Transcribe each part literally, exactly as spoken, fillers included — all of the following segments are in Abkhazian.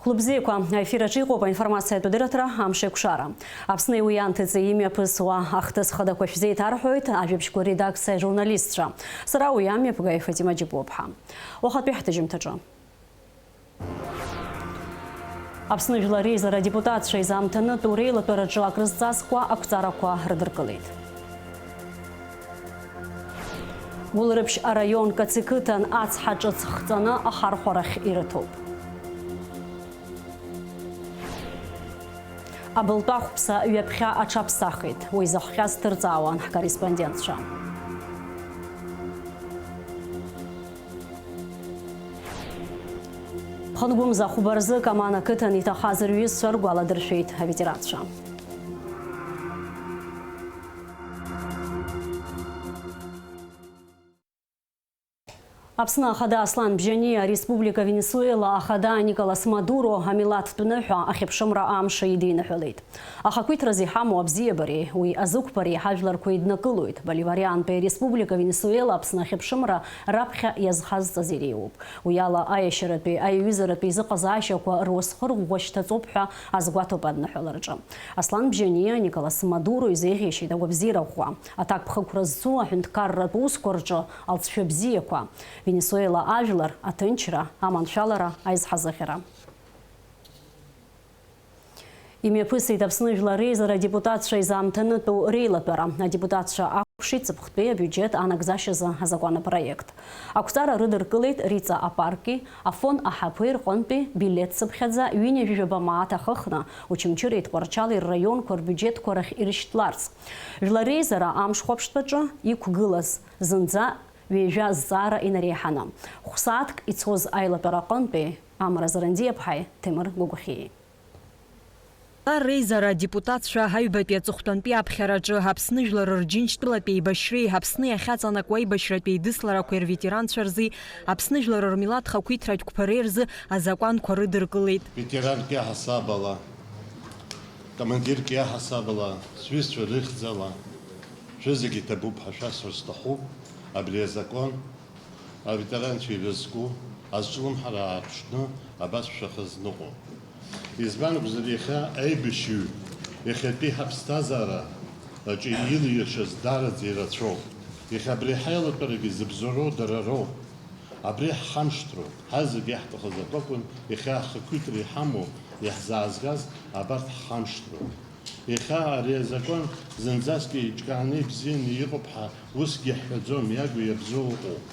Лыбзиақәа, аефир аҿы иҟоуп аинформациатә адырраҭара «Амш еиқәшара». Аԥсни уи анҭыҵи имҩаԥысуа ахҭыс хадақәа шәзеиҭарҳәоит ажәабжьқәа редакциа ажурналистцәа. Сара уи амҩаԥгаҩ Фатима Џьапуаԥҳа. Уахатәи ҳҭыжьымҭаҿы. Аԥсны Жәлар Реизара адепутатцәа изаамҭанытәу реилатәараҿы акрызҵазкуа ақәҵарақәа рыдыркылеит. Гәылрыԥшь араион Каци қыҭан ацҳа ҿыц хҵаны ахархәарахь ирыҭоуп. Абылтәахәԥса ҩаԥхьа аҽаԥсахит, уи зыхҟьаз ҭырҵаауан ҳкорреспондентцәа. Ԥхынгәымза хәба рзы Каман ақыҭан иҭахаз рҩызцәа ргәаладыршәеит аветеранцәа. Аԥсны Ахада Аслан Бжьаниа, Республика Венесуела Ахада Николас Мадуро амилаҭтә ныҳәа ахьыԥшымра амш идиныҳәалеит. Ахақәиҭразы иҳамоу абзиабареи уи азықәԥареи ҳажәларқәа еиднакылоит. Боливариантәи Республика Венесуела Аԥсны ахьыԥшымра раԥхьа иазхазҵаз иреиуоуп. Уи ала аиашьаратәи аиҩызаратәи изыҟазаашьақәа руасхыр ӷәӷәа шьҭаҵоуп ҳәа азгәаҭоуп адныҳәалараҿы. Аслан Бжьаниа Николас Мадуро изеиӷьеишьеит агәабзиара ӷәӷәа, аҭакԥхықәра зцу аҳәынҭқарратә усқәа рҿы алҵшәа бзиақәа, Венесуела ажәлар, аҭынчра, аманшәалара, аизҳазыӷьара. Имҩаԥысит Аԥсны Жәлар Реизара адепутатцәа изаамҭанытәу реилатәара. Адепутатцәа акәшеит ҵыԥхтәи абиуџьет анагӡашьазы азакәан апроект. Ақәҵара рыдыркылеит Риҵа апарки Афон аҳаԥеи рҟынтәи билеҭцыԥхьаӡа ҩынҩажәижәаба мааҭ ахыхны, Очамчыреи Тҟәарчали рраионқәа рбиуџьетқәа рахь ирышьҭларц. Жәлар реизара амш хәаԥштәаҿы иқәгылаз зынӡа ҩажәа зҵаара инареиҳаны, хә-сааҭк ицоз аилатәара аҟынтәи Амра Зарандиаԥҳаи Ҭемыр Гәагәахьиеи. Жәлар реизара адепутатцәа аҩбатәи аҵыхәтәантәи аԥхьараҿы Аԥсны жәлар рџьынџьтәылатә еибашьреи Аԥсны иахьаҵанакуа аибашьратә еидысларақәеи рветеранцәа рзи Аԥсны жәлар рмилаҭ хақәиҭратә қәԥареи рзы азакәанқәа рыдыркылеит. Ветеранк иаҳасаб ала, командирк иаҳасаб ала, сҩызцәа рыхьӡала, шәызегьы иҭабуп ҳәа шәасҳәар сҭахуп, абри азакәан аветеранцәа ирызку азҿлымҳара аарԥшны абас шәахьазныҟәо. Избан акәзар, иахьа аибашьҩы иахьатәи ҳаԥсҭазаара аҿы илиршаз даараӡа ирацәоуп. Иахьа абри ҳаилатәарагьы зыбзоуроу дара роуп. Абри ҳхамышҭроуп. Ҳазегьы иаҳҭахыз акәакәын, иахьа ахақәиҭра иҳамоу, иаҳзаазгаз абарҭ ҳхамышҭроуп. Иахьа ари азакәан зынӡаск еиҿкааны ибзианы иҟоуп ҳәа усгьы иаҳҳәаӡом, иагу иабзоу ыҟоуп.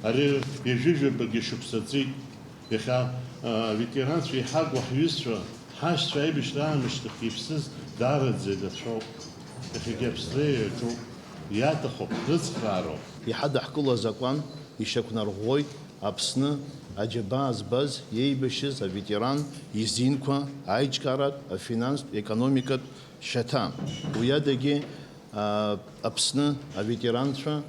Ари ҩажәижәабагьы шықәса ҵит. Иахьа, а, аветеранцәа иҳагу ҳҩызцәа, ҳашьцәа аибашьра аамышьҭахь иԥсыз даараӡа ирацәоуп. Иахьагьы Аԥсны иаҿуп, иаҭахуп, ҳрыцхраароуп. Иҳадаҳкыло азакәан ишьақәнарӷәӷәоит Аԥсны аџьабаа збаз, иеибашьыз аветеран изинқәа аиҿкааратә, афинанстә, економикатә шьаҭа. Уи адагьы, а, Аԥсны аветеранцәа,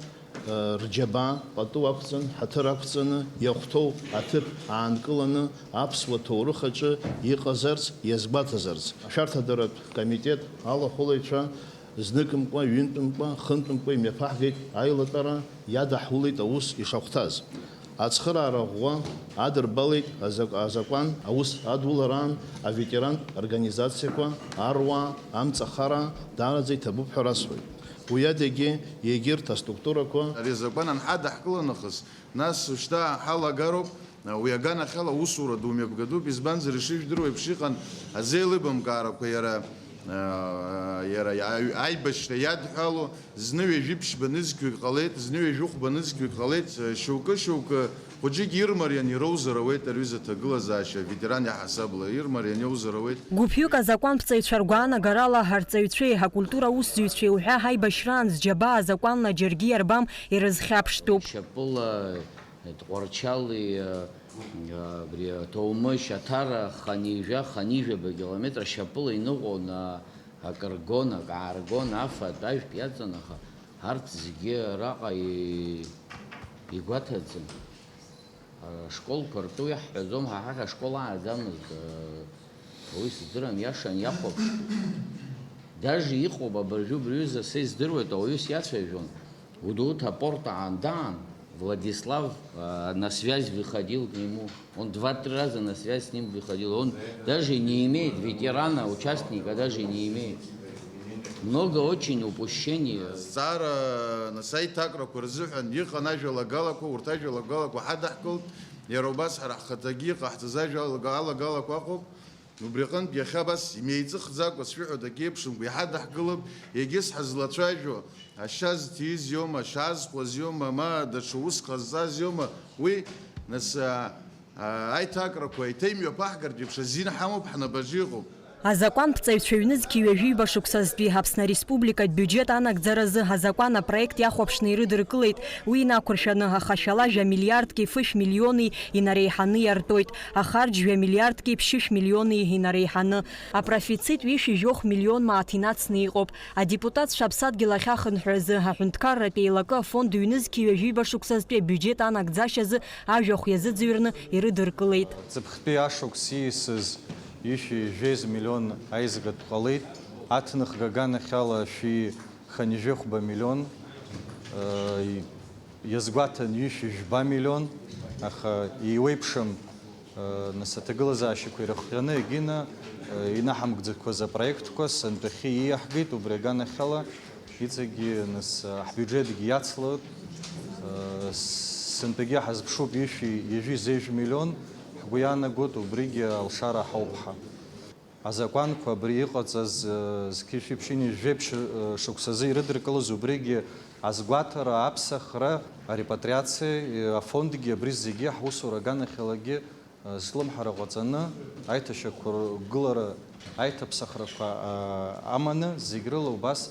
а, рџьабаа пату ақәҵан, ҳаҭыр ақәҵаны, иахәҭоу аҭыԥ аанкыланы аԥсуа ҭоурых аҿы иҟазарц, иазгәаҭазарц. Ашәарҭадаратә комитет алахәылаҩцәа зныкымкәа, ҩынтәымкәа, хынтәымкәа имҩаԥаҳгеит аилатәара, иадаҳулеит аус ишахәҭаз. Ацхыраара ӷәӷәа адырбалеит азак-, азакәан аус адулараан аветерантә организациақәа, аруаа, амҵахара даараӡа иҭабуп ҳәа расҳәоит. Уи адагьы егьырҭ аструктурақәа. Ари азакәан анҳадаҳкыла нахыс, нас шьҭа ҳалагароуп, уи аганахьала аусура ду мҩаԥгатәуп, избанзар, ишыжәдыруа еиԥш иҟан азеилыбамкаарақәа иара, иара аҩ-, аибашьра иадҳәало, зны ҩажәи ԥшьба нызқьҩык ҟалеит, зны ҩажәи хәба нызқьҩык ҟалеит, шьоукы-шьоукы хәыҷык ирмариан ироузар ауеит, ари аҩыза аҭагылазаашьа аветеран иаҳасабала ирмариан иоузар ауеит. Гәыԥҩык азакәанԥҵаҩцәа ргәаанагарала, арҵаҩцәеи акультура аусзуҩцәеи уҳәа ҳаибашьраан зџьабаа азакәанла џьаргьы иарбам ирызхьаԥштәуп. Шьапыла, Тҟәарчали, абри Ҭоумышь, Аҭара ханижәа, ханижәаба километр шьапыла иныҟәон, акы ргон, акы ааргон, афатә, ажәтә иаҵан, аха арҭ зегьы араҟа и-, игәаҭаӡам. Ашколқәа ртәы иаҳҳәаӡом, ҳа ҳахь ашкол ааӡамызт, уи сыздырам, иашан иахәаԥшуан. Даже иҟоуп абыржәы, убри аҩыза са издыруеит, ауаҩы сиацәажәон, Гәдоуҭа апорт аан даан, Владислав, а, на связь выходил к нему. Он два-три раза на связь с ним выходил. Он даже не имеет, ветерана, участника даже не имеет. Много очень упущений. Зҵаара, нас, аиҭакрақәа рзыҳәан иҟан ажәалагалақәа, урҭ ажәалагалақәа ҳадаҳкылт, иара убас ҳара ҳхаҭагьы иҟаҳҵаз ажәалага-, алагалақәа ыҟоуп. Убри аҟынтә иахьа абас имеиҵыхӡакәа, сшәыҳәоит, акы еиԥшымкәа иҳадаҳкылап, егьыс ҳазлацәажәо, ашьа зҭиз иоума, ашьа азхуаз иоума, ма даҽа уск ҟазҵаз иоума, уи, нас, а, а, аиҭакрақәа еиҭа имҩаԥаҳгартә еиԥш азин ҳамоуп, ҳнапаҿы иҟоуп. Азакәанԥҵаҩцәа ҩнызқьи ҩажәи ҩба шықәсазтәи Аԥсны Ареспубликатә биуџьет анагӡаразы азакәан апроект иахәаԥшны ирыдыркылеит. Уи инақәыршәаны ахашәала жәа миллиардки фышә миллиони инареиҳаны иартуеит, ахарџь жәа миллиардки ԥшьышә миллиони инареиҳаны. Апрофицит ҩышәи жәохә миллион мааҭ инацны иҟоуп. Адепутатцәа аԥсадгьыл ахь ахынҳәразы аҳәынҭқарратә еилакы афонд ҩнызқьи ҩажәи ҩба шықәсазтәи абиуџьет анагӡашьазы ажәахә иазыӡырҩны ирыдыркылеит. Ҵыԥхтәи ашықәс ииасыз ҩышәи жәеиза миллион аизгатә ҟалеит, аҭныхга аганахьала шәи хынҩажәи хәба миллион, э, иазгәаҭан ҩышәи жәба миллион, аха иуеиԥшым, э, нас, аҭагылазаашьақәа ирыхҟьаны, егьина, э, инаҳамгӡақәаз апроектқәа сынтәахьы ииаҳгеит, убри аганахьала иҵегьгьы, нас, ҳбиуџьетгьы иацлоит, э, сынтәагьы ҳазԥшуп ҩышәи ҩажәи зеижә миллион, ҳгәы иаанагоит убригьы алшара ҳауп ҳәа. Азакәанқәа абри иҟаҵаз, э, зқьи шәи ԥшьынҩажәи жәеиԥшь, э, шықәсазы ирыдыркылаз убригьы азгәаҭара, аԥсахра, арепатриациа, э, афондгьы, абри зегьы ҳусура аганахьалагьы, э, злымҳара ҟаҵаны, аиҭашьақәыргылара, аиҭаԥсахрақәа, э, аманы, зегь рыла убас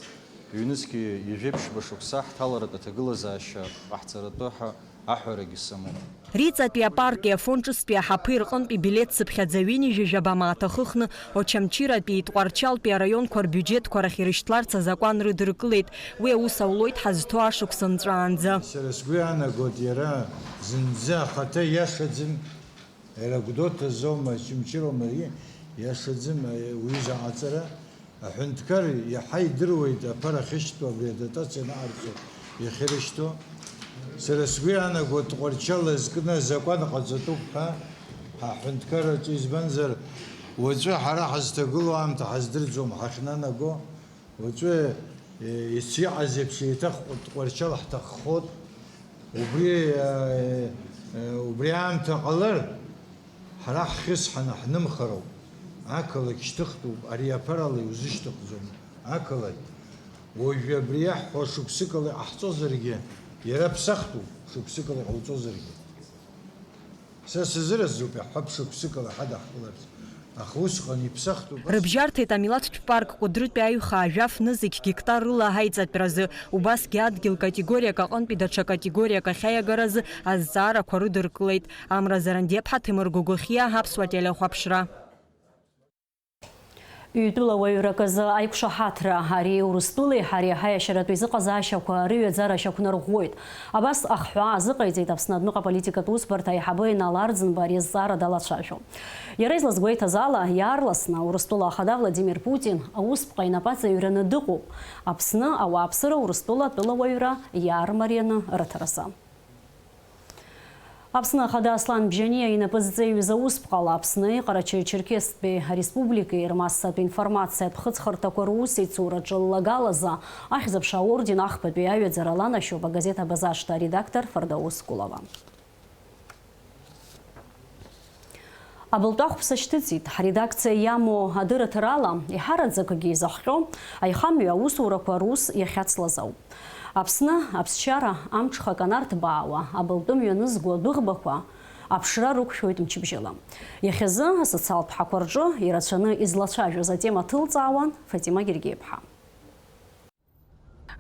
ҩнызқьи ҩажәи ԥшьба шықәса ҳҭаларатә аҭагылазаашьа ҟаҳҵаратәы ҳәа аҳәарагьы сымоуп. Риҵатәи апарки Афон ҿыцтәи аҳаԥи рҟынтә ибилеҭ цыԥхьаӡа ҩынҩажәи жәаба мааҭ ахыхны, Очамчыратәи, Тҟәарчалтәи араионқәа рбиуџьетқәа рахь ирышьҭларц азакәан рыдыркылеит. Уи аус аулоит ҳазҭоу ашықәс нҵәаанӡа. Сара сгәы иаанагоит, иара зынӡа ахаҭа иашаӡам. Иара Гәдоуҭа азоума, Очамчыроума, ииашаӡам уҩыза аҟаҵара. Аҳәынҭқар иаҳа идыруеит аԥара ахьышьҭоу, абри адотациа анаҟарҵо иахьырышьҭоу. Сара сгәы иаанаго, Тҟәарчал зкны азакәан ҟаҵатәуп ҳәа ҳаҳәынҭқарраҿы, избанзар, уаҵәы ҳара ҳазҭагылоу аамҭа ҳаздырӡом ҳахьнанаго. Уаҵәы, е, ес иҟаз еиԥш еиҭах Тҟәарчал ҳҭаххоит. Убри, е, е, убри аамҭа ҟалар, ҳара ҳхьысҳаны ҳнымхароуп. Ақалақь шьҭыхтәуп, ари аԥарала иузышьҭыхӡом ақалақь. Уажәы абри иаҳҳәо шықәсыкала иҟаҳҵозаргьы, иара ԥсахтәуп, шықәсыкала иҟауҵозаргьы. Са сазыразуп иаҳҳәап шықәсыкала ҳадаҳкыларц, аха усҟан иԥсахтәуп. Рыбжьарҭеит амилаҭтә парк Кәыдрытәи аҩхаа жәаф нызқь гектар рыла аиҵатәразы, убасгьы адгьыл категориак аҟынтәи даҽа категориак ахь аиагаразы азҵаарақәа рыдыркылеит. Амра Зарандиаԥҳа, Ҭемыр Гогохиа, Аԥсуа телехәаԥшра. Ҩтәыла уаҩрак азы аиқәшаҳаҭра, ари Урыстәылеи ҳареи ҳаиашьаратә еизыҟазаашьақәа рыҩаӡара шьақәнарӷәӷәоит. Абас ахҳәаа азыҟаиҵеит Аԥсны адәныҟа аполитикатә усбарҭа аиҳабы Инал Арӡынба ари азҵаара далацәажәо. Иара излазгәеиҭаз ала, иаарласны Урыстәыла ахада Владимир Путин аусԥҟа инапаҵаҩраны дыҟоуп, Аԥсны ауааԥсыра Урыстәыла атәылауаҩра иаармарианы рыҭаразы. Аԥсны Ахада Аслан Бжьаниа инапы зҵеиҩыз аусԥҟала Аԥсны Ҟарачаи-Черкесктәи Ареспубликеи рмассатә информациатә хыҵхырҭақәа русеицураҿы ллагалазы Ахьӡ-аԥша аорден ахԥатәи аҩаӡара ланашьоуп агазеҭ Абазашҭа аредактор Фардаус Кулова. Абылтәахә сашьҭыҵит, ҳредакциа иамоу адырраҭарала, еиҳараӡакгьы изаҳҟьо аихамҩа аусурақәа рус иахьацлаз ауп. Аԥсны аԥсшьара амҽхак анарҭбаауа, абылтәы мҩанызго адәыӷбақәа аԥшра рықәшәоит мчыбжьыла. Иахьазы асоциалтә ҳақәа рҿы ирацәаны излацәажәоз атема ҭылҵаауан Фатима Гергеиԥҳа.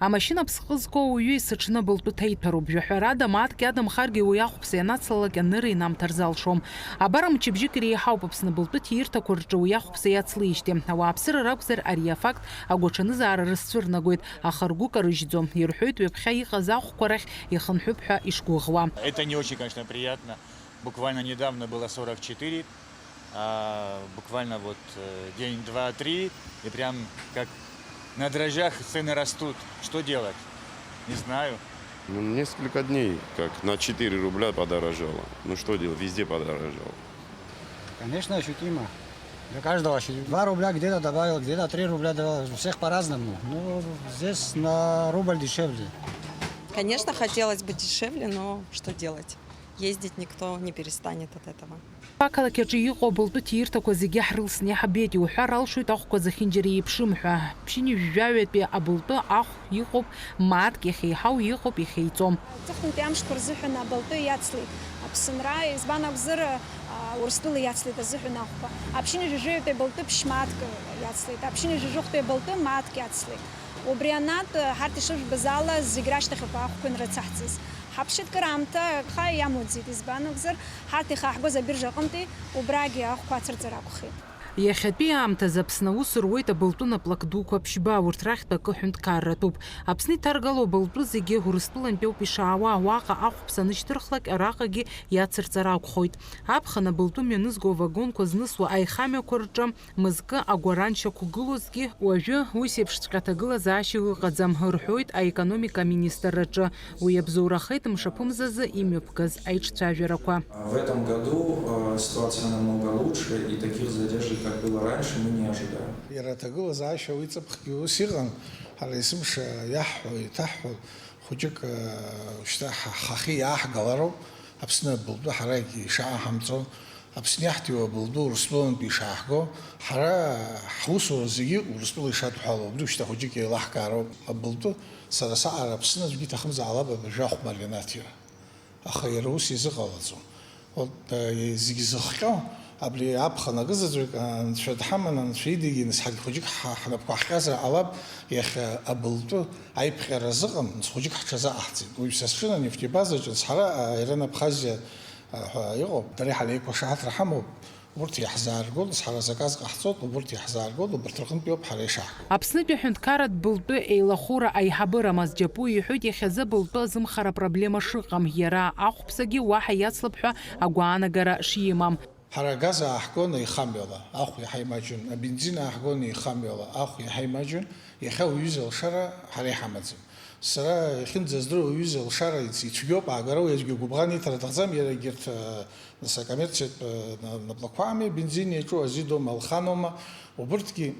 Амашьына ԥсҟы зқәу ауаҩы есыҽны абылтәы ҭаиҭәароуп. Жәаҳәарада, мааҭк иадамхаргьы уи ахәԥса ианацлалак анырра инамҭар залшом. Абар мчыбжьык иреиҳауп Аԥсны абылтәы ҭиирҭақәа рҿы уи ахәԥса иацлеижьҭеи. Ауааԥсыра ракәзар, ари афакт агәаҽанызаара рызцәырнагоит, аха ргәы карыжьӡом. Ирҳәоит ҩаԥхьа иҟаз ахәқәа рахь ихынҳәып ҳәа ишгәыӷуа. Это не очень, конечно, приятно. Буквально недавно было сорок четыре, а буквально вот, э, день, два, три, и прям как на дрожжах цены растут. Что делать? Не знаю. Ну, несколько дней, как на четыре рубля подорожало. Ну что делать, везде подорожало. Конечно, ощутимо. Для каждого ощутимо. Два рубля где-то добавил, где-то три рубля добавил. У всех по-разному. Ну, здесь на рубль дешевле. Конечно, хотелось бы дешевле, но что делать? Ездить никто не перестанет от этого. Ақалақь аҿы иҟоу абылтәы ҭиирҭақәа зегьы ҳрылсны иаҳбеит, иуҳәар алшоит ахәқәа зехьынџьара еиԥшым ҳәа. Ԥшьынҩажәаҩатәи абылтәы ахә иҟоуп мааҭк, иахьеиҳау иҟоуп, иахьеиҵом. Аҵыхәтәантәи амшқәа рзыҳәан абылтәы иацлеит Аԥсынра, избан акәзар, Урыстәыла иацлеит азыҳәан ахәқәа. Аԥшьынҩажәаҩатәи абылтәы ԥшь мааҭк иацлеит, аԥшьынҩажәижәохәтәи абылтәы мааҭк иацлеит. Убри анатә, ҳарҭ ишыжәбаз ала, зегь рашьҭахьақәа ахәқәа анрыцаҳҵаз. Ҳаԥшьыҭкыраамҭа аха иамуӡеит, избан акәзар, ҳарҭ ихаҳгоз абиржа аҟынтәи убрагьы ахәқәа ацырҵар акәхеит. Иахьатәи аамҭазы Аԥсны аус руеит абылтәы наплак дуқәа ԥшьба, урҭ рахьтә акы ҳәынҭқарратәуп. Аԥсны иҭаргало абылтәы зегьы Урыстәылантәи ауп ишаауа, уаҟа ахәԥса анышьҭырхлак араҟагьы иацырҵар акәхоит. Аԥхын абылтәы мҩанызго авагонқәа знысуа аихамҩақәа рҿы мызкы агәаран шьақәгылозгьы, уажәы ус еиԥшҵәҟьа аҭагылазаашьа ыҟаӡам, рҳәоит аекономика аминистрраҿы. Уи иабзоурахеит мшаԥымзазы имҩаԥгаз аиҿцәажәарақәа. В этом году э, ситуация намного лучше, и таких задержек, как было раньше, мы не ожидаем. Иара аҭагылазаашьа уи ҵыԥхгьы ус иҟан, ҳара есымша иаҳҳәо, еиҭаҳҳәо, хәыҷык э, шьҭа ҳа-, ҳхахьы иааҳгалароуп, Аԥсны абылтәы ҳара ишааҳамҵо, Аԥсны иаҳҭиуа абылтәы Урыстәылантәи ишааҳго, ҳара ҳусура зегьы Урыстәыла ишадҳәалоу, абри шьҭа хәыҷык еилаҳкаароуп. Абылтәы сара саҟара Аԥсны аӡәгьы иҭахымзаалап абыржәы ахә маринаҭира. Аха иара ус изыҟалаӡом. Урҭ, э, зегьы зыхҟьо, абри аԥхын акызаҵәык, э, Анцәа дҳаман, Анцәа идагьы, нас ҳаргь хәыҷык ҳа-, ҳнапқәа ҳҟьазар ҟалап, иахьа абылтәы аиԥҟьара азыҟан, нас хәыҷык ҳҽазаҟаҳҵеит. Уажә са сҿы анефтебазаҿы, нас ҳара, э, Аерон Абхазиа, э, ҳәа иҟоуп, дара иҳалеиқәшаҳаҭра ҳамоуп. Урҭ иаҳзааргоит, нас ҳара заказ ҟаҳҵоит, убырҭ иаҳзааргоит, убырҭ рҟынтәи ауп ҳара ишаҳго. Аԥснытәи аҳәынҭқарратә былтәы еилахәыра аиҳабыра Мазџьапуа иҳәоит иахьазы былтәы азымхара апроблема шыҟам, иара ахәԥсагьы уаҳа иацлап ҳәа агәаанагара шимам. Ҳара агаз ааҳгон еихамҩала, ахә иаҳа имаҷын, абензин ааҳгон еихамҩала, ахә иаҳа имаҷын, иахьа уаҩы залшара ҳара иҳамаӡам. Сара иахьынӡаздыруа уаҩы залшара иц-, ицәгьоуп, аагара уи аӡәгьы гәыбӷан иҭара аҭахӡам, иара егьырҭ, э, нас акоммерциатә, э, на-, наплақәа ами, абензин иаҿу Азидома, Алханома, убырҭгьы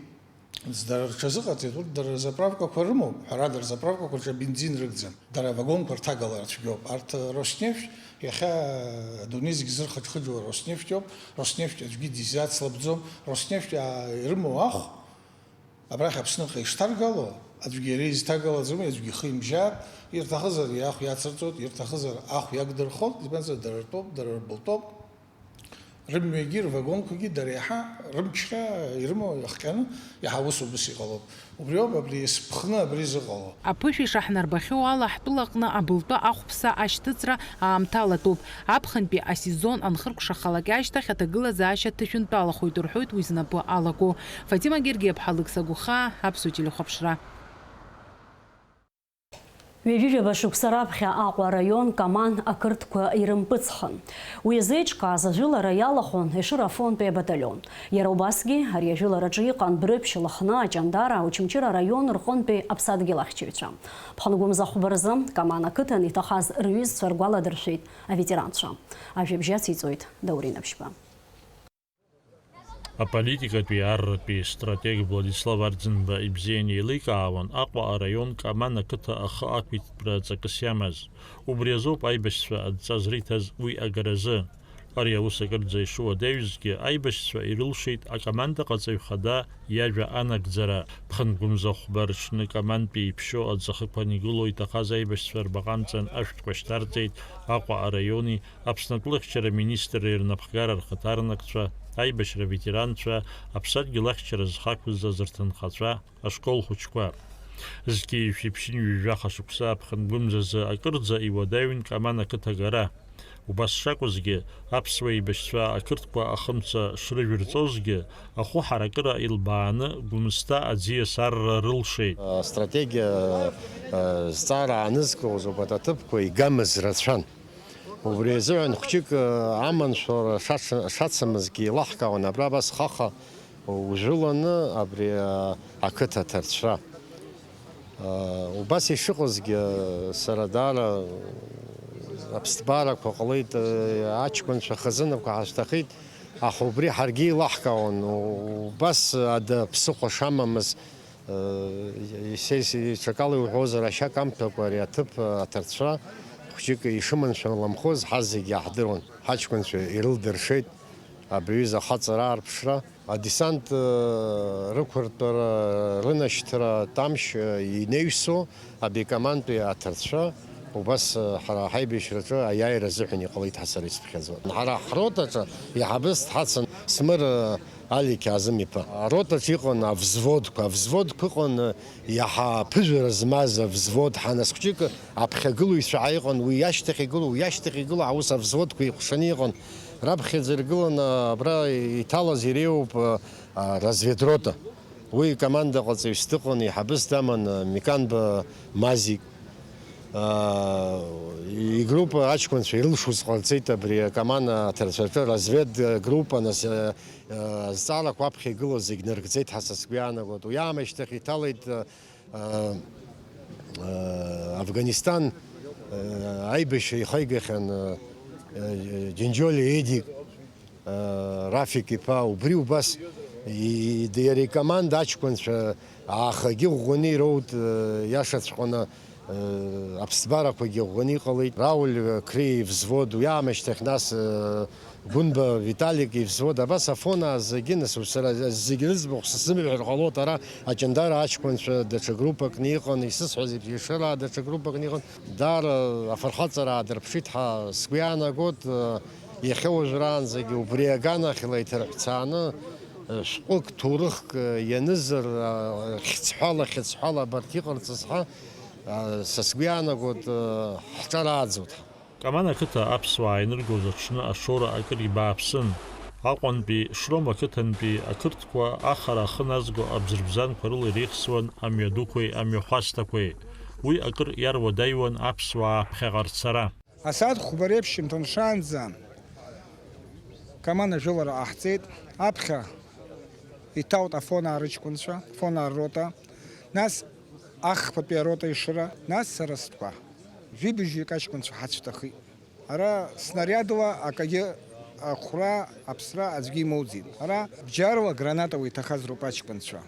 дара рҽазыҟаҵеит, урҭ дара рзаправкақәа рымоуп, ҳәарада, рзаправкақәа рҿы абензин рыгӡам, дара авагонқәа рҭагалара цәгьоуп. Арҭ, э, Роснефть, иахьа, э, адунеи зегь зырхыџхыџуа Роснефть ауп, Роснефть аӡәгьы дизацлабӡом, Роснефть, а, ирымоу ахә, Абрахь Аԥсныҟа ишҭаргало, аӡәгьы иара изҭагалаӡом, аӡәгьы ихы имжьааит, ирҭахызар иахә иацырҵоит, ирҭахызар ахә иагдырхоит, избанзар, дара ртәоуп, дара рбылтәоуп. Рымҩагьы, рвагонқәагьы дара иаҳа рымчра ирымоу иахҟьаны, иаҳа ус убыс иҟалоуп. Убриоуп абри есԥхны абри зыҟало. Аԥышәа ишаҳнарбахьоу ала, ҳтәылаҟны абылтәы ахәԥса ашьҭыҵра аамҭалатәуп. Аԥхынтәи асезон анхыркәшахалак ашьҭахь аҭагылазаашьа ҭышәынтәалахоит рҳәоит уи знапы алаку. Фатима Гергиаԥҳа, Алықьса Гәыхаа, Аԥсуа телехәаԥшра. Ҩажәижәаба шықәса раԥхьа Аҟәа араион Каман ақырҭқәа ирымпыҵхын. Уи азы еиҿкааз ажәылара иалахәын Ешыра Афонтәи абаталион. Иара убасгьы ари ажәылараҿы иҟан Брыԥшь, Лыхны, Аҷандара, Очамчыра араион рҟынтәи аԥсадгьыл ахьчаҩцәа. Ԥхынгәымза хәба рзы Каман ақыҭан иҭахаз рҩызцәа ргәаладыршәеит аветеранцәа. Ажәабжь ациҵоит Даур Инаԥшьба. Аполитикатәи арратәи стратег Владислав Арӡынба ибзианы еиликаауан Аҟәа араион Каман ақыҭа ахы ақәиҭтәра ҵакыс иамаз. Убри азоуп аибашьцәа адҵа зриҭаз уи агаразы. Ари аус акырӡа ишуадаҩызгьы, аибашьцәа ирылшеит акомандаҟаҵаҩ хада иажәа анагӡара. Ԥхынгәымза хәба рҽны Камантәи иԥшьоу аӡахықәан игылоу иҭахаз аибашьцәа рбаҟа амҵан ашәҭқәа шьҭарҵеит Аҟәа араиони Аԥсны атәылахьчара министрреи рнапхгара рхаҭарнакцәа, аибашьра аветеранцәа, аԥсадгьыл ахьчара зхақәыз азырҭынхацәа, ашкол хәыҷқәа. Зқьи жәшәи ԥшьынҩажәи жәаха шықәса аԥхынгәымзазы акырӡа иуадаҩын Каман ақыҭа агара. Убас шакәызгьы, аԥсуа еибашьцәа ақырҭқәа ахымца шрыжәырҵозгьы, ахәы ҳаракыра илбааны Гәымсҭа аӡиас арра рылшеит. Астратегиа, э, зҵаара аанызкылоз убарҭ аҭыԥқәа игамыз рацәан. Убри азыҳәан хәҷык, э, аманшәалара шац-, шацымызгьы еилаҳкаауан абра абас хаха ужәыланы абри, э, ақыҭа аҭарцәра. Убас ишыҟазгьы, сара даара аԥсҭбарақәа ҟалеит, аҷкәынцәа хазынақәа ҳашьҭахеит, аха убри ҳаргьы еилаҳкаауан, убас ада ԥсыхәа шамамыз, исеис-, ҽакала иуҳәозар, ашьа камҭәакәа ари аҭыԥ аҭарцәа хәҷык ишыманшәаламхоз ҳазегь иаҳдыруан, ҳаҷкәынцәа ирылдыршеит абри аҩыза ахаҵара аарԥшра. Адесант, э, рықәыртәара, рынашьҭра Тамшь, э, инеҩсо абикомантәи аҭырцәа убас, э, ҳара ҳаибашьраҿы аиааира азыҳәан иҟалеит ҳәа сара исыԥхьаӡон. Ҳара ҳротаҿы иҳабыс дҳацын Смыр, э, Али Қьаазым-иԥа. Аротаҿы иҟан авзводқәа, авзводқәа ыҟан, э, иаҳа ԥыжәара змаз авзвод, ҳа нас хәҷык аԥхьагылаҩцәа ҳәа иҟан, уи иашьҭахь игылоу, уи иашьҭахь игылоу, аус авзводқәа еиҟәшаны иҟан. Раԥхьаӡа иргыланы абра иҭалаз иреиуоуп, а, а, разведрота. Уи командаҟаҵаҩыс дыҟан, иҳабыс даман, а, Миканба Мазик. А, игруппа аҷкәынцәа ирылшоз ҟарҵеит абри акоманда аҭарцәаҿы, разведгруппа, нас, а, а, азҵаарақәа аԥхьа игылаз зегь нарыгӡеит ҳәа са сгәы иаанагоит. Уи аамышьҭахь иҭалеит, а, а, а, Афганистан, а, аибашьра ихигахьан, а, а, Џьынџьолиа Едик. Рафик иԥа, убри убас и-, иара икоманда аҷкәынцәа аахагьы ӷәӷәаны ироут, иашаҵәҟьаны, аԥсҭбарақәагьы ӷәӷәаны иҟалеит. Рауль Қреи ивзвод, уи аамышьҭахь нас, Гәынба Виталик ивзвод, абас Афонаа зегьы, нас, сара зегь рыӡбахә сзымҳәар ҟалоит, ара Аҷандара аҷкәынцәа даҽа группакны иҟан, исысҳәаз еиԥш, Ешыраа даҽа группакны иҟан. Даара афырхаҵара аадырԥшит ҳәа сгәы иаанагоит. Иахьа уажәраанӡагьы убри аганахьала иҭырҳәцааны, шәҟәык, ҭоурыхк ианызар, хьыӡҳәала, хьыӡҳәала абарҭ иҟарҵаз ҳәа, са сгәы иаанагоит, ҳҿарааӡоит. Каман ақыҭа аԥсуаа иныргоз аҽны ашоура акыр ибааԥсын. Аҟәантәи, Шрома ақыҭантәи ақырҭқәа ахара ахы назго абзырбзанқәа рыла иреихсуан амҩадуқәеи амҩахәасҭақәеи. Уи акыр иаруадаҩуан аԥсуаа аԥхьаҟа рцара. Асааҭ хәба реиԥш шьымҭан шаанӡа Каман ажәылара ҟаҳҵеит. Аԥхьа иҭалт Афонаа рыҷкәынцәа, Афонаа ррота, нас ахԥатәи арота Ешыра, нас сара стәқәа. Жәибжьҩык аҷкәынцәа ҳацәҭахеит. Ара снариадла акагьы ахәра, аԥсра аӡәгьы имоуӡеит. Ара бџьарла граната уиҭахаз роуп аҷкәынцәа.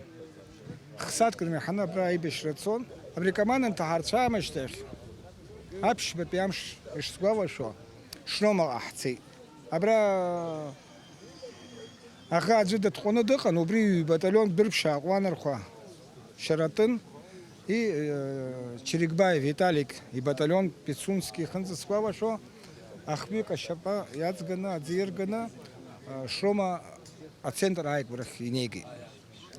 Хсаҭк рмеиҳаны абра аибашьра цон. Абри акоманда анҭаҳарцәа аамышьҭахь, аԥшьбатәи амш ишсгәалашәо, Шрома ҟаҳҵеит. Абра аӷа аӡәы дытҟәаны дыҟан, убри ҩбаталион дырԥшаа ҟәланархәа шьаратын, и, э, Чирикбаев Виталик ибаталион Пицунски ихынӡа сгәалашәо, ахҩык ашьапы иаҵганы, аӡы ирганы, э, Шрома ацентр ааигәрахь инеигеит.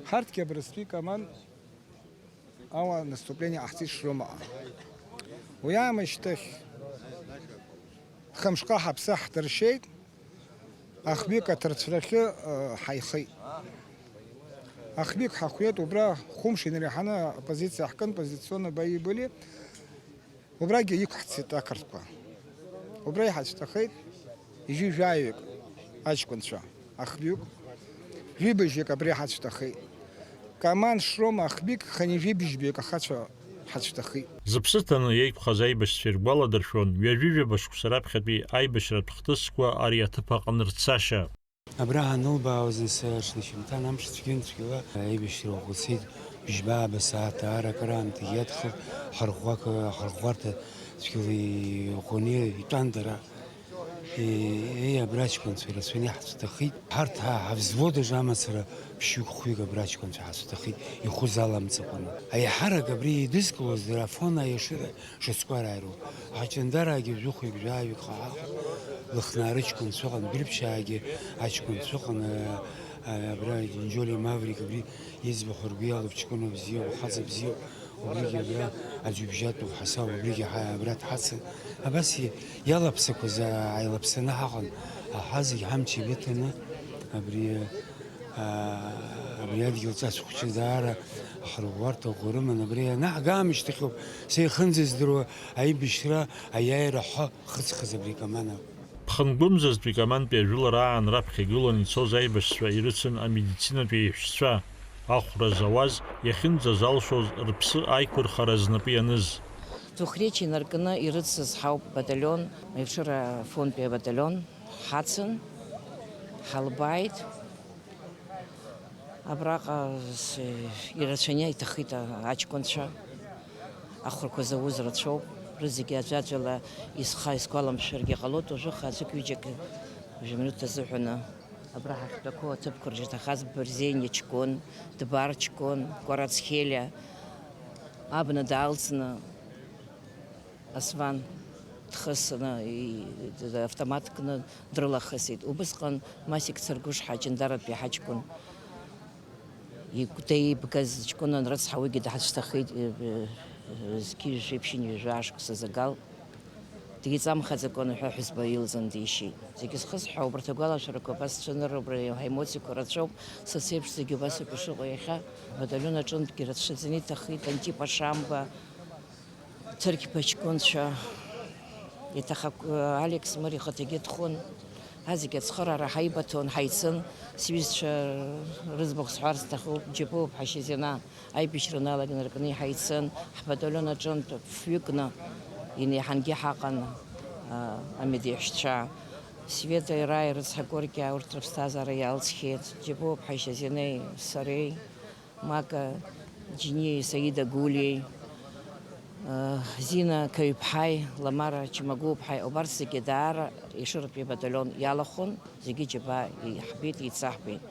Ҳарҭгьы абрыстәи команд ала наступление ҟаҳҵеит Шромаҟа. Уи аамышьҭахь хымшҟа ҳаԥсы ҳдыршьеит, ахҩык аҭарцәрахьы, э, ҳаихеит. Ахҩык ҳахәеит, убра хәымш инареиҳаны апозициа ҳкын, позиционные бои были. Убрагьы иқәҳцеит ақырҭқәа. Убра иҳацәҭахеит ижәижәаҩык аҷкәынцәа, ахҩык, жәибжьык абри ҳацәҭахеит. Каман Шрома ахҩык, хынҩажәи быжьбаҩык ахацәа ҳацәҭахеит. Зыԥсы ҭаны иеиқәхаз аибашьцәа иргәаладыршәон, ҩажәижәаба шықәса раԥхьатәи аибашьратә хҭысқәа ари аҭыԥ аҟны рцашьа. Абра ҳанылбаауаз, нас, аҽны шьымҭан амш цәгьан-цәгьала аибашьра уаҟәыҵит, быжьба-ааба сааҭ даара акыраамҭагьы иадхалт, ҳарӷәӷәак-, ҳарӷәӷәарҭа цәгьала иӷәӷәаны итәан дара. Е, е, абра аҷкәынцәа рацәаны иаҳцәҭахеит. Ҳарҭ ҳа, ҳавзвод аҿы амацара ԥшьҩык-хәҩык абра аҷкәынцәа ҳацәҭахеит, ихәы заламҵакәаны. Аиҳарак абри еидызкылоз дара Афонаа Ешыра Шацкәараа ироуп. Аҷандараагьы жәохәҩык, жәаҩык ҳаҳахәа, Лыхнаа рыҷкәынцәа ыҟан, Бырԥшьаагьы аҷкәынцәа ыҟан, а, а, абра Џьонџьоли Маврик, абри иӡбахә ргәы иалоуп, ҷкәына бзиоуп, хаҵа бзиоуп, убригьы абра аӡҩыбжьатәуп ҳасау, убригьы ҳа-, абра дҳацын. Абас и-, иалаԥсақәаз, а, ааилаԥсаны ҳаҟан, аҳа зегь ҳамч еибыҭаны, абри, а, абри адгьыл ҵас хәҷы даара ҳарӷәӷәарҭа ӷәӷәа рыман, абри ианаҳга аамышьҭахьоуп, са ихынӡаздыруа аибашьра, аиааира ҳәа хыҵхыз абри акоманда. Ԥхынгәымзазтәи командтәи ажәылара аан раԥхьа игылан ицоз аибашьцәа ирыцын амедицинатә еиҳәшьцәа. Ахәра зауаз, иахьынӡазалшоз рыԥсы аиқәырхара знапы ианыз. Двухречие инаркны ирыцыз ҳауп баталион, Маиԥшыра фонтәи абаталион ҳацын, ҳалбааит. Абраҟа с-, ирацәаны иҭахеит а-, аҷкәынцәа, ахәрқәа зауз рацәоуп, рызегьы аӡәаӡәала исха-, исгәаламшәаргьы ҟалоит, уажәы хааӡык ҩыџьак жәа-минуҭ азыҳәаны абра ҳахьтәақәоу аҭыԥқәа рҿы иҭахаз Бырзен иҷкәын, Дбар ҷкәын, Кәарац Хелиа абна даалҵны, Асван дхысны, и-, автомат кны дрылахысит. Убысҟан Масик Царгәышҳа аҷандаратәи ҳаҷкәын, игәҭа еибгаз ҷкәынан рыцҳа, уигьы даҳацәҭахеит, э, э, зқьи жәшәи ԥшьынҩажәа ашықәса загал. Диҵамхаӡакәа аныҳәа ҳәызба илзын дишьит. Зегьы зхысҳәаау убарҭ агәалашәарақәа абас цәанырроуп, убри аемоциақәа рацәоуп, са сеиԥш зегьы убас ауп ишыҟоу иахьа. Абаталион аҿынтәгьы рацәаӡаны иҭахеит Антип Ашамба, Ҭырқьба ҷкәынцәа, иҭахак-, Алекс Мыр ихаҭагьы дхәын. Ҳазегь ацхыраара ҳаибаҭон, ҳаицын. Сҩызцәа рыӡбахә сҳәар сҭахуп, Џьапуа ԥҳа Шьазина аибашьра аналаган ркны иҳаицын, ҳбаталион аҿынтә фҩыкны инеиҳангьы ҳаҟан, а, амедеҳәшьцәа. Света Раи рыцҳа Коркиа урҭ рыԥсҭазаара иалҵхьеит, Џьапуа ԥҳа Шьазинеи сареи. Мака Џьиниеи Саида Гулиеи, э, Зина Каҩԥҳаи, Ламара Чмагәыԥҳаи, убарҭ зегьы даара Ешыратәи абаталион иалахәын, зегьы џьабаа иаҳбеит, еицаҳбеит.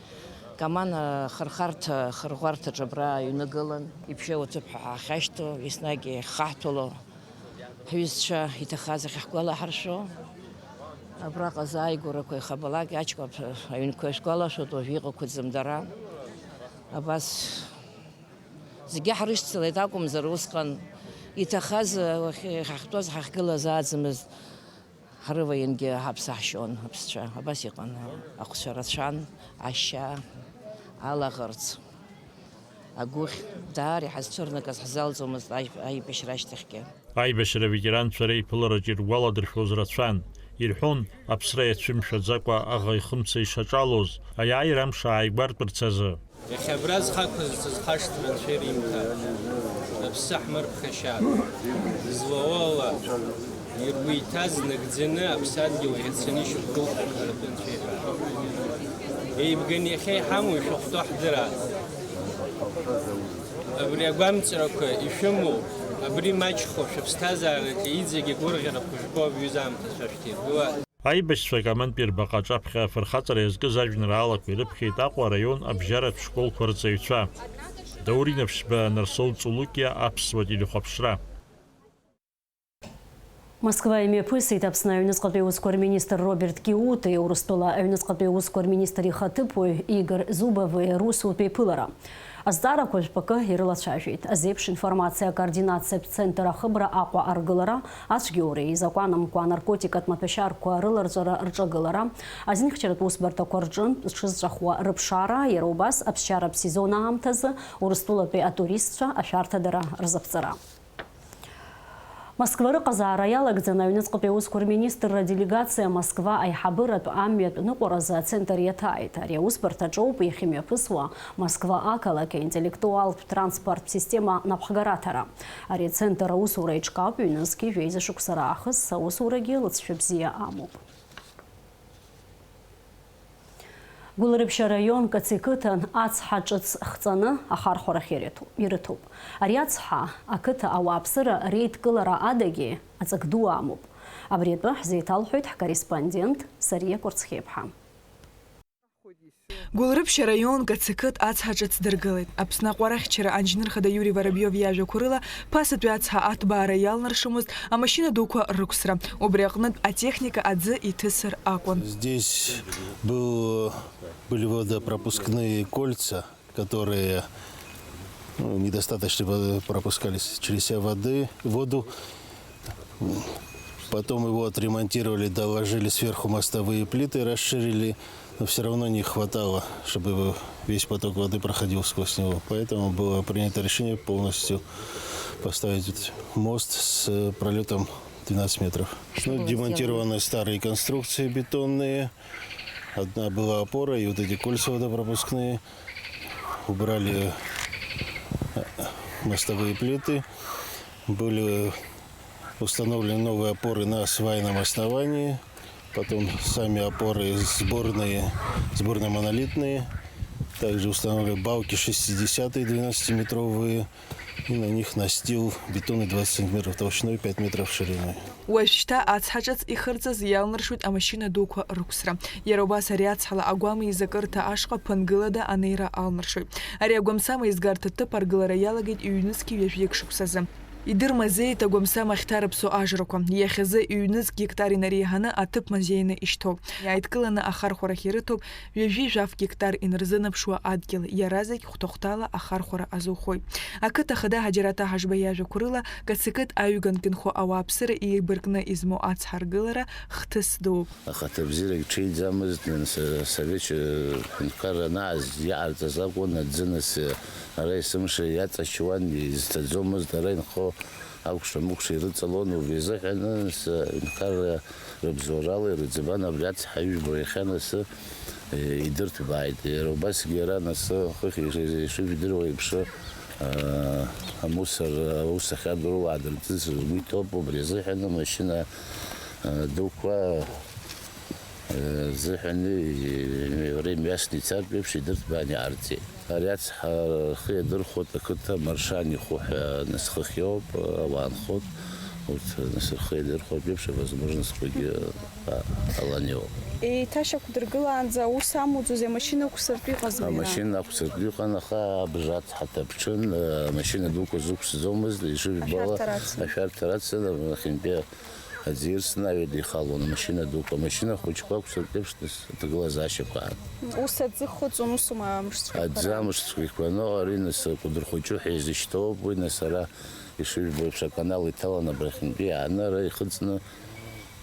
Каман, э, хырхарҭа, хырӷәӷәарҭаҿы абра аҩны гылан, иԥжәоу аҭыԥҳа ҳахьашьҭоу, еснагь иахаҳҭәало. Ҳҩызцәа иҭахаз ахьаҳгәалаҳаршәо, абраҟа зааигәарақәа ихабалак, аҷкәын аҩнқәа шәгәалашәоит, уажә иҟақәаӡам дара. Абас зегьы ҳрышьцылеит акәымзар, усҟан иҭахаз, уахь-, иахьаҳтәаз ҳахьгылаз ааӡамызт, ҳрываингьы ҳаԥсаҳшьон аԥсцәа. Абас иҟан, ахәцәа рацәан, ашьа, алаӷырӡ. Агәыхь даара иҳазцәырнагаз ҳзалҵуамызт аи-, аибашьра ашьҭахьгьы. Аибашьра аветеранцәа реиԥылараҿы иргәаладыршәоз рацәан. Ирҳәон, аԥсра иацәымшәаӡакәа аӷа ихымца ишаҿалоз, аиааира амш ааигәартәырц азы. Иахьа абра зхақәыз сызхашҭра анцәа иримҭар, аԥсы ҳмырԥхашьар, злауала. Иргәы иҭаз нагӡаны аԥсадгьыл иацаны ишьақәгылт ҳәа рҳәон, анцәа иҳәа. Еибганы иахьа иҳамоу ишәыхәҭоу ҳдырааит. Абри агәамҵрақәа ишәымоу, абри маҷхо шәыԥсҭазаараҿы иҵегьы гәырӷьарақәа шәбо абҩыза аамҭацәа шәҭиргылааит. Аибашьцәа акомандтәи рбаҟа аҿаԥхьа афырхаҵара иазкыз ажәеинраалақәа ирыԥхьеит Аҟәа араион абжьаратә школқәа рҵаҩцәа. Даур Инаԥшьба, Нарсоу Ҵулукиа, Аԥсуа телехәаԥшра. Москва имҩаԥысит Аԥсны аҩныҵҟатәи аусқәа рминистр Роберт Киутеи Урыстәыла аҩныҵҟатәи аусқәа рминистр ихаҭыԥуаҩ Игор Зубови русутә еиԥылара. Азҵаарақәа жәпакы ирылацәажәеит. Азеиԥш информациа акоординациатә центр ахыбра Аҟәа аргылара, ацәгьоуреи изакәанымкәа анаркотикатә маҭәашьарқәа рыларҵәара рҿагылара, азинхьчаратә усбарҭақәа рҿынтә зҽызҵәахуа рыԥшаара, иара убас аԥсшьаратә сезон аамҭазы Урыстәылатәи атуристцәа ашәарҭадара рзыҟаҵара. Москва рыҟазаара иалагӡаны аҩныҵҟатәи аусқәа рминистрра делегациа Москва аиҳабыратә амҩатә ныҟәаразы ацентр иаҭааит. Ари аусбарҭаҿоуп иахьымҩаԥысуа Москва ақалақь аинтеллектуалтә транспорттә система напхгара аҭара. Ари ацентр аусура иҿкаауп, ҩнызқьи жәеиза шықәса раахыс аусурагьы лыҵшәа бзиа амоуп. Гәылрыԥшь араион Каци қыҭан ацҳа ҿыц хҵаны ахархәарахь ирыҭу-, ирыҭоуп. Ари ацҳа ақыҭа ауааԥсыра реидкылара адагьы аҵак ду амоуп. Абри атәы ҳзеиҭалҳәоит ҳкорреспондент Сариа Кәарцхиаԥҳа. Гәылрыԥшь араион Каци қыҭ ацҳа ҿыц дыргылеит. Аԥсны аҟәарахьчара анџьнырхада Иури Воробиов иажәақәа рыла, ԥасатәи ацҳа аҭбаара иалнаршомызт амашьына дуқәа рықәсра. Убри аҟнытә атехника аӡы иҭысыр акәын. Здесь был, были водопропускные кольца, которые, ну, недостаточно во-, пропускались через себя воды, воду. Потом его отремонтировали, доложили сверху мостовые плиты, расширили, но всё равно не хватало, чтобы его, весь поток воды проходил сквозь него. Поэтому было принято решение полностью поставить мост с пролётом двенадцать метров. Ну, демонтированы старые конструкции бетонные. Одна была опора, и вот эти кольца водопропускные. Убрали, э, мостовые плиты, были установлены новые опоры на свайном основании, потом сами опоры сборные, сборно-монолитные. Также установили балки шестидесятые, двенадцатиметровые, и на них настил бетонный двадцать сантиметров толщиной, пять метров шириной. Уажәшьҭа ацҳа ҿыц ихырҵаз иалнаршоит амашьына дуқәа рықәсра. Иара убас ари ацҳала агәам еизакырҭа ашҟа ԥынгылада анеира алнаршоит. Ари агәамсам еизгарҭа ҭыԥ аргылара иалагеит ҩнызқьи ҩажәиек шықәсазы. Идырмазеит агәамсам ахьҭарыԥсо ажрақәа. Иахьазы ҩнызқь гектар инареиҳаны аҭыԥ мазеины ишьҭоуп. Иааидкыланы ахархәарахь ирыҭоуп ҩажәи жәаф гектар инарзынаԥшуа адгьыл, иаразнак хәҭа-хәҭала ахархәара азухоит. Ақыҭа хада Ҳаџьараҭ Аҳашба иажәақәа рыла, Кацикыт аҩганк инхо ауааԥсыра еибаркны измоу ацҳа аргылара хҭыс дууп. Ахаҭабзиарагь ҽеиӡамызт, нас, асовет ҳәынҭқарра анааз иҟарҵаз акәын аӡы, нас, ара есымша иаҵачуан, изҭаӡомызт, ара инхо акәша-мыкәша ирыҵалон, убри азыҳәан, нас, аҳәынҭқарра рыбзоурала ирыӡбан абри ацҳа ҩба иахьа, нас, идырҭбааит. Иара убасгьы ара, нас, хыхь ишыжәдыруа еиԥш, амусор аус ахьадуроу уаадыртыз ргәы иҭоуп, убри азыҳәан амашьына дуқәа рзыҳәан иара имҩасны ицартә еиԥш идырҭбаан иҟарҵеит. Ари ацҳа рхы иадырхәоит ақыҭа Маршан ихәы ҳәа, нас, хыхь иоуп, ауаа нхоит. Урҭ, нас, рхы иадырхәартә еиԥш авозможностқәагьы, а, ҟалан иҟоуп. Еиҭашьақәдыргылаанӡа аус амуӡози, амашьына ақәсыртә иҟазма иара? Амашьына ақәсыртә иҟан, аха абжа ацҳа ҭаԥҽын, амашьына дуқәа зықәсӡомызт, ишыжәбо ала, ашәарҭа рацын. Ашәарҭа рацын, нахьынтәи аӡы ирсны аҩада ихалон амашьына дуқәа. Амашьына хәыҷқәа ақәсыртә еиԥш, нас, аҭагылазаашьақәа аан. Ус аӡы хыҵуан, усума амш цәгьақәа? Аӡы раан? Амш цәгьақәа аныҟа, ари, нас, Кәыдырхәыҷы ҳәа изышьҭоуп, уи, нас, ара ишыжәбо еиԥш, аканал иҭалан абрахьынтәи иааны ара ихыҵны,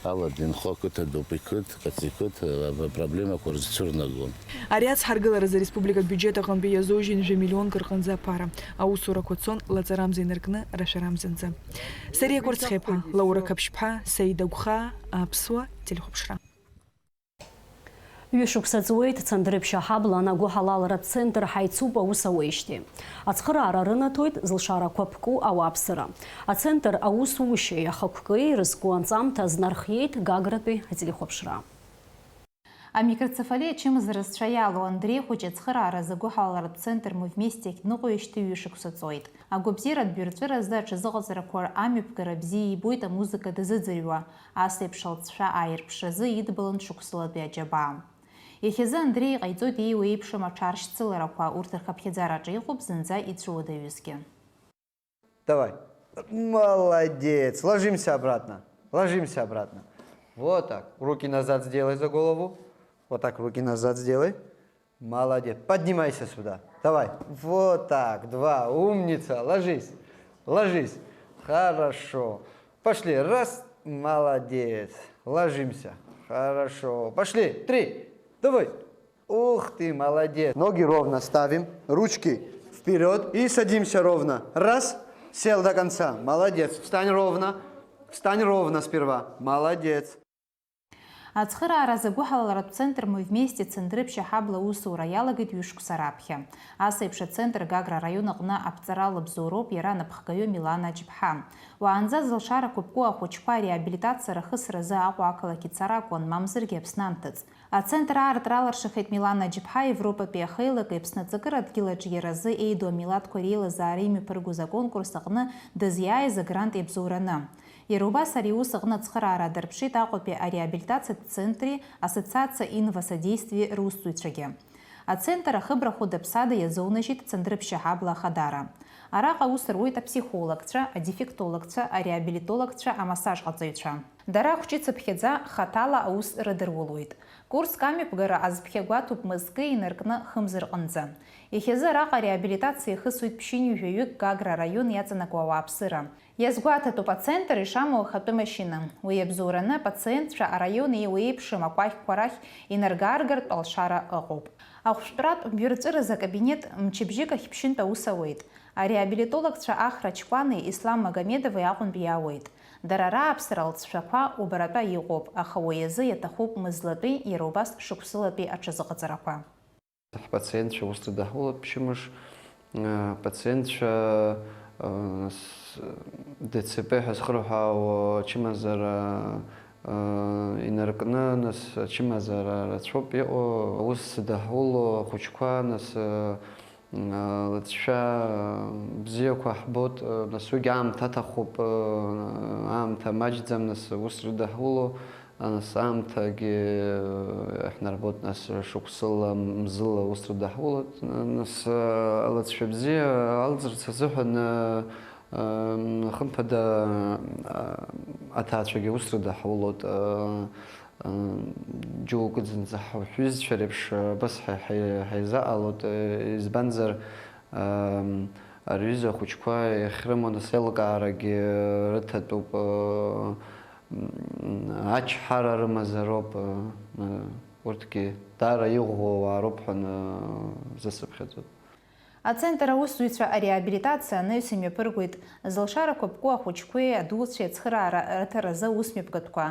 Аладин, Хо ақыҭа, Дупи қыҭ, Каци қыҭ, а, апроблемақәа рзцәырнагон. Ари ацҳаргыларазы ареспублика абиуџьет аҟынтәи иазужьын жәа миллионк рҟынӡа аԥара. Аусурақәа цон лаҵарамза инаркны рашәарамзанӡа. Сариа Кәарцхеиԥҳа, Лаура Қаԥшьԥҳа, Саида Гәхаа, Аԥсуа телехәаԥшра. Ҩышықәса ҵуеит, Цандрыԥшь аҳабла анагәыҳалалратә центр ҳаицуп аус ауеижьҭеи. Ацхыраара рынаҭоит зылшарақәа ԥку ауааԥсыра. Ацентр аусушьеи ахықәкы ирызку анҵамҭа азнархиеит Гагратәи ателехәаԥшра. Амикроцефалиа ачымазара зцәа иалоу Андреи Хәыҷы ацхыраара азы агәыҳалалратә центр «Мы вместе» ахь дныҟәоижьҭеи ҩышықәса ҵуеит. Агәабзиаратә баҩрҵәыразы аҽазыҟаҵарақәа амҩаԥгара бзиа ибоит амузыка дазыӡырҩуа, ас еиԥш алҵшәа ааирԥшразы идбалан шықәсылатәи аџьабаа. Иахьазы Андреи иҟаиҵоит еиуеиԥшым аҽаршьцыларақәа, урҭ рхыԥхьаӡараҿы иҟоуп зынӡа ицәуадаҩызгьы. Давай. Молодец. Ложимся обратно. Ложимся обратно. Вот так. Руки назад сделай за голову. Вот так руки назад сделай. Молодец. Поднимайся сюда. Давай. Вот так. Два. Умница. Ложись. Ложись. Хорошо. Пошли. Раз. Молодец. Ложимся. Хорошо. Пошли. Три. Давай. Ух ты, молодец. Ноги ровно ставим. Ручки вперёд. И садимся ровно. Раз. Сел до конца. Молодец. Встань ровно. Встань ровно сперва. Молодец. Ацхыраара азы агәыҳалалратә центр «Мы вместе» Цандрыԥшь аҳабла аусура иалагеит ҩышықәса раԥхьа. Ас еиԥш ацентр Гагра араион аҟны аԥҵара лабзоуроуп иара анапхгаҩы Милана Аџьԥҳа. Уаанӡа зылшарақәа ԥку ахәыҷқәа ареабилитациа рахысразы Аҟәа ақалақь ицара акәын, мамзаргьы Аԥсны анҭыҵ. Ацентр аартра аларшахеит Милана Аџьԥҳа Европатәи ахеилакеи Аԥсны аҵакыра адгьылаҿ иара азы еиду амилаҭқәа реилазаара имҩаԥыргоз аконкурс аҟны дызиааиз агрант иабзоураны. Иара убас ари аус аҟны ацхыраара дырԥшит Аҟәатәи ареабилитациатә центри ассоциациа «Инва содействие» русзуҩцәагьы. Ацентр ахыбра хәыда-ԥсада иазоунажьит Цандрыԥшь аҳабла ахадара. Араҟа аус руеит аԥсихологцәа, адефектологцәа, ареабилитологцәа, амассажҟаҵаҩцәа. Дара ахәҷы цыԥхьаӡа хаҭала аус рыдырулоит. Курск амҩаԥгара азԥхьагәаҭоуп мызкы инаркны хымз рҟынӡа. Иахьазы араҟа ареабилитациа иахысуеит ԥшьынҩажәаҩык Гагра араион иаҵанакуа ауааԥсыра. Иазгәаҭатәуп ацентр ишамоу ахатәы машьына. Уи иабзоураны апациентцәа араион еиуеиԥшым акәакьқәа рахь инарга-ааргартә алшара ыҟоуп. Ахәшәтәратә баҩрҵәыразы акабинет мчыбжьык ахь ԥшьынтә аус ауеит. Ареабилитологцәа Ахра Чкәани Ислам Магомедови Аҟәантәи иаауеит. Дара рааԥсара алҵшәақәа убаратәа иҟоуп, аха уи азы иаҭахуп мызлатәи, иара убас шықәсылатәи аҽазыҟаҵарақәа. Ҳпациентцәа ус рыдаҳулоит ԥшьымш, э, пациентцәа, э, с-, Д Ц П ҳәа зхырҳәаауа ачымазара, э, инаркны, нас, ачымазара рацәоуп иҟоу, аус зыдаҳуло ахәыҷқәа, нас, э, Лыҵшәа бзиақәа ҳбоит, нас уигь аамҭа аҭахуп, аамҭа маҷӡам, нас ус рыдаҳуло, нас аамҭагьы ҳнарбоит, нас шықәсыла, мзыла ус рыдаҳулоит, нас алыҵшәа бзиа алҵырц азыҳәан, хымԥада, аҭаацәагьы ус рыдаҳулоит. Џьоукы зынӡа ҳҩызцәа реиԥш, абас ҳа-, ҳа-, ҳаизаҟалоит, избанзар, ам, рҩыза ахәыҷқәа иахьрымоу, нас, аилкаарагьы рыҭатәуп, м, ачҳара рымазароуп, урҭгьы даара иӷәӷәоу ауаа роуп ҳәа, ы, зысыԥхьаӡоит. Ацентр аусзуҩцәа ареабилитациа анаҩс имҩаԥыргоит зылшарақәа ԥку ахәыҷқәеи адуцәеи ацхыраара рыҭаразы аусмҩаԥгатәқәа.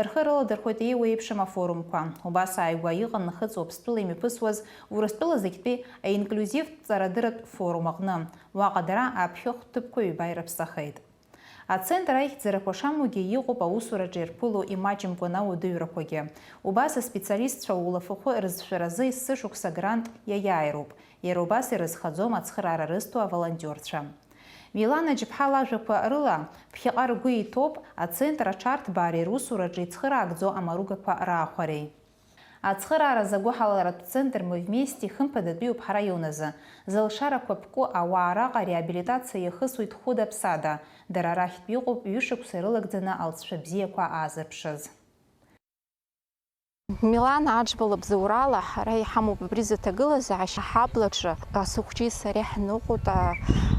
Рхы рыладырхәоит еиуеиԥшым афорумқәа. Убас ааигәа иҟан Нхыҵ Уаԥстәыла имҩаԥысуаз Урыстәыла зегьтәи аинклиузивтә ҵарадырратә форум аҟны. Уаҟа дара аԥхьахә ҭыԥқәа ҩба ирыԥсахеит. Ацентр аихьӡарақәа шамоугьы, иҟоуп аусураҿы ирԥыло имаҷымкәан ауадаҩрақәагьы. Убас аспециалистцәа улафахәы рызшәаразы есышықәса грант иаиааироуп, иара убас ирызхаӡом ацхыраара рызҭо аволонтиорцәа. Милана Џьыԥҳа лажәақәа рыла, ԥхьаҟа ргәы иҭоуп ацентр аҽарҭбаареи русураҿы ицхыраагӡо амаругақәа раахәареи. Ацхыраара зегәыҳаларатә центр «Мы вместе» хымԥадатәиуп ҳара иунаӡы. Зылшарақәа ԥку ауаа араҟа реабилитациа иахысуеит хәыда-ԥсада. Дара рахьтә иҟоуп ҩышықәса ирылагӡаны алҵшәа бзиақәа аазырԥшыз. Милана Аџьба лыбзоурала ҳара иҳамоуп абри зыҭагылазаашьа. Ҳаблаҿы асухәҷеи сареи ҳныҟәоит, а,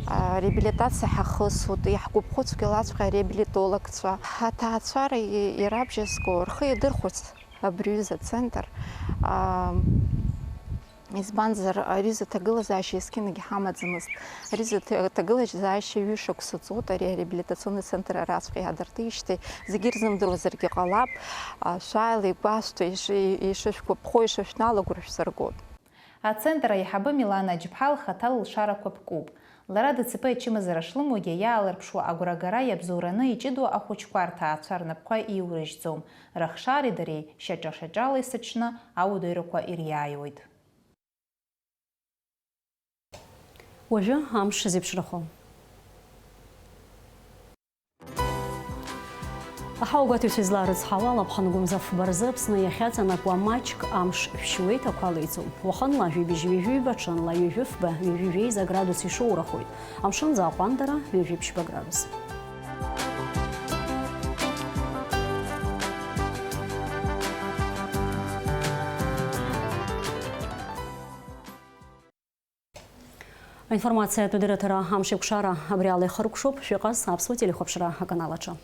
а, реабилитациа ҳахысуеит, иаҳгәаԥхо цәгьалаҵәҟьа ареабилитологцәа. Ҳаҭаацәара и-, ирабжьазго рхы иадырхәоит. Абри аҩыза ацентр, аа, избанзар, ари изы аҭагылазаашьа есқьынагьы ҳамаӡамызт. Ари изы аҭ-, аҭагылазаашьа ҩышықәса ҵуеит, ари ареабилитационный центр араҵәҟьа иаадыртижьҭеи, зегьы ирзымдыруазаргьы ҟалап, а, шәааила игәасҭо, иш-, ишышәгәаԥхо, ишышәналаго шәсыргоит. Ацентр аиҳабы Милана Аџьԥҳа лхаҭа лылшарақәа ԥкуп. Лара Д Ц П ачымазара шлымоугьы иаалырԥшуа агәрагара иабзоураны иҷыдоу ахәыҷқәа рҭаацәа рнапқәа иурыжьӡом. Рыхшареи дареи шьаҿа-шьаҿала исыҽны ауадаҩрақәа ириааиуеит. Уажәы амш зеиԥшрахо. Аҳауагәаҭаҩцәа излаарыцҳауа, алаԥха нгәамза фба рзы Аԥсны иахьаҵанакуа маҷк амш шәшьуеит, ақәа леиӡом. Уахынла жәибжь ҩажәи ҩба, ҽынла ҩажәи фба, ҩажәи жәеиза градус ишоурахоит. Амшын аӡы аҟәандара ҩажәи ԥшьба градус. Аинформациатә дырраҭара амшеикәшара абри ала ихыркәшоуп. Шәыҟаз Аԥсуа телехәаԥшра аканал аҿы.